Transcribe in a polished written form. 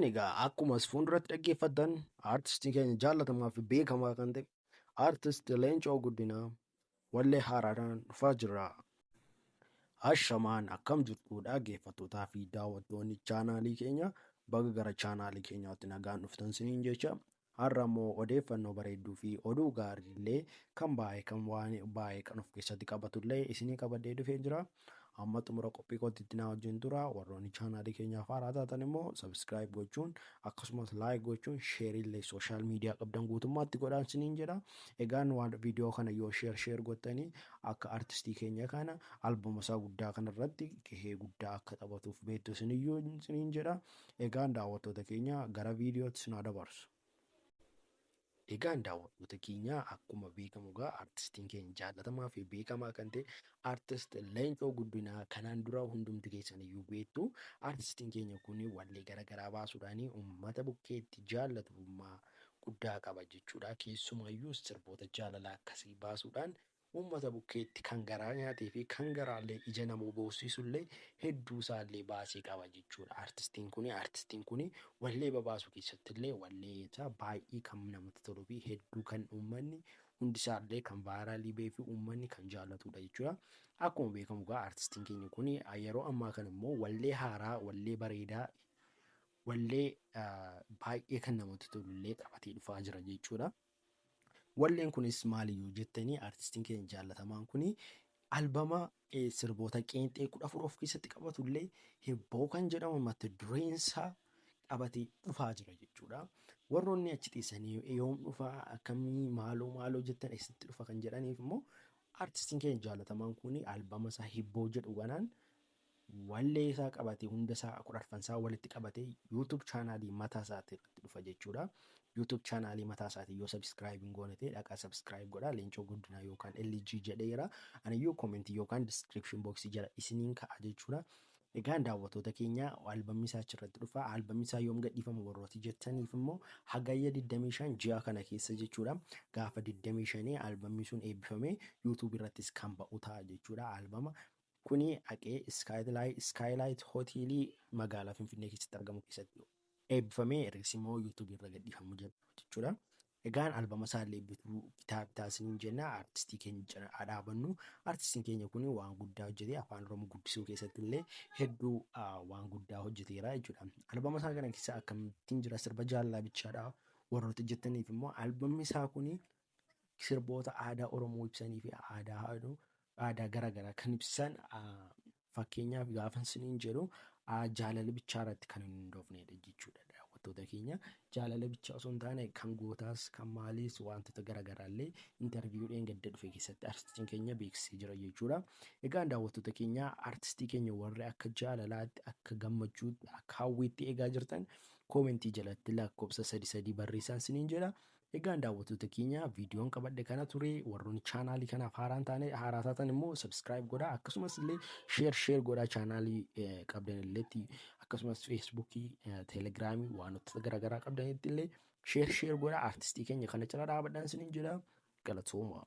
Egaa akkuma as fuulduratti dhaggeeffattan, aartistii keenya jaallatamaa fi beekamaa kan ta'e Aartist Leencoo Guddinaa wallee haaraadhaan dhufaa jira. Ashamaan, akkam jirtu dhaggeeffattootaa fi daawwattoonni chaanaalii keenya? Baga gara chaanaalii keenyaatti nagaan dhuftan siniin jecha, har'a immoo odeeffannoo bareedduu fi oduu gaariillee kan baay'ee kan waan baay'ee kan of keessatti qabatullee isinii qabadhee dhufee jira. Amma xumura qophii kootiitti na wajjin tura. Warroonni chaanaalii keenyaaf haaraa taatan immoo subscribe gochuun, akkasumas like gochuun, share illee social media qabdan guutummaatti godhaan isiniin jedha. Egaan waan viidiyoo kana yoo share share gottanii, akka artistii keenya kana albuma isaa guddaa kanarratti gahee guddaa akka taphatuuf beektu isiniyyuu isiniin jedha. Egaan daawwattoota keenya, gara viidiyootti isin haa dabarsu. Egaan daawwattoota keenya, akkuma beekamu egaa artistiin keenya jaallatamaa fi beekamaa kan ta'e Artist Leencoo Guddinaa kanaan dura hundumti keessan iyyuu beektu. Artistiin keenya kun wallee garaagaraa baasuudhaan uummata bukkeetti jaallatamummaa guddaa qaba jechuudha. Keessumayyuu sirboota jaalalaa akkasii baasuudhaan uummata bukkeetti kan garaa nyaatee fi kan garaallee ija nama boosisullee hedduu isaallee baasee qaba jechuudha. Artistiin kun wallee babaasuu keessatti illee wallee isaa baay'ee kan namatti toluu fi hedduu kan uummanni hundisaallee kan viral ba'ee fi uummanni kan jaallatudha jechuudha. Akkuma beekamu egaa artistiin keenya kun yeroo ammaa kana immoo wallee haaraa, wallee bareedaa, wallee baay'ee kan namatti tolullee qabatee dhufaa jira jechuudha. Walleen kunis maaliyyuu jettanii, artistiin keenya jaallatamaan kun albama sirboota qeenxee 14 of keessatti qabatullee "Hibboo" kan jedhamu mata dureensaa qabatee dhufaa jira jechuudha. Warroonni achi teessanii yoom dhufaa, akkamii, maaloo maaloo jettan, eessatti dhufa kan jedhaniif immoo, artistiin keenya jaallatamaan kun albama isaa "Hibboo" jedhu kanaan wallee isaa qabatee, hunda isaa 14 isaa walitti qabatee YouTube chaanaalii mataa isaatii irratti dhufa jechuudha. YouTube chaanaalii mataa isaatii yoo subscribe hin goone ta'e, dhaqaa subscribe godhaa. Leencoo Guddinaa yookaan LG jedheera. Aniyyuu commentii yookaan description boxii jala isiniin ka'a jechuudha. Egaan daawwattoota keenya, albamni isaa achirratti dhufa. Albamni isaa yoom gadhiifama warrooti jettaniif immoo, Hagayya 25, ji'a kana keessa jechuudha. Gaafa 25 albamni sun eebbifamee YouTube irrattis kan ba'u ta'a jechuudha. Albama kuni haqee Skylight Hoteelii magaalaa Finfinnee keessatti argamu keessatti eebbifamee, ergasii immoo YouTube irra gadhiifamuu jalqaba jechuudha. Egaan albama isaallee bituu, bitaa bitaa isiniin jenna. Artistii keenya cina haa dhaabannu. Artistiin keenya kun waan guddaa hojjete, afaan Oromoo guddisuu keessatti illee hedduu waan guddaa hojjeteera jechuudha. Albama isaa kana keessa akkamittiin jira, sirba jaalalaa bichaadha warroota jettaniif immoo, albamni isaa kun sirboota aadaa Oromoo ibsanii fi aadaa garaagaraa kan ibsan, fakkeenyaaf gaafa isiniin jedhu, jaalala bichaa irratti kan hin hundoofnedha jechuudha. Daawwattoota keenya, jaalala bichaa osoo hin taane kan gootaas, kan maaliis, wantoota garaagaraa illee interview dheengadda dhufe keessatti artistiin keenya beeksisee jira jechuudha. Egaan daawwattoota keenya, artistii keenya warri akka jaalalaatti, akka gammachuutti, akka hawwiitti eegaa jirtan, commentii jalatti lakkoofsa sadi sadii barreessaan isiniin jedha. Egaan daawwattoota keenya, viidiyoon qabadhe kana ture. Warroonni chaanaalii kanaaf haaraan taane, haaraa taatan immoo subscribe godhaa, akkasumas illee share share godhaa chaanaalii qabdan illeetti, akkasumas Facebookii, Telegramii, waantota garaagaraa qabdanitti illee share share godhaa. Artistii keenya kana cina dhaabadhaan isiniin jedha. Galatooma.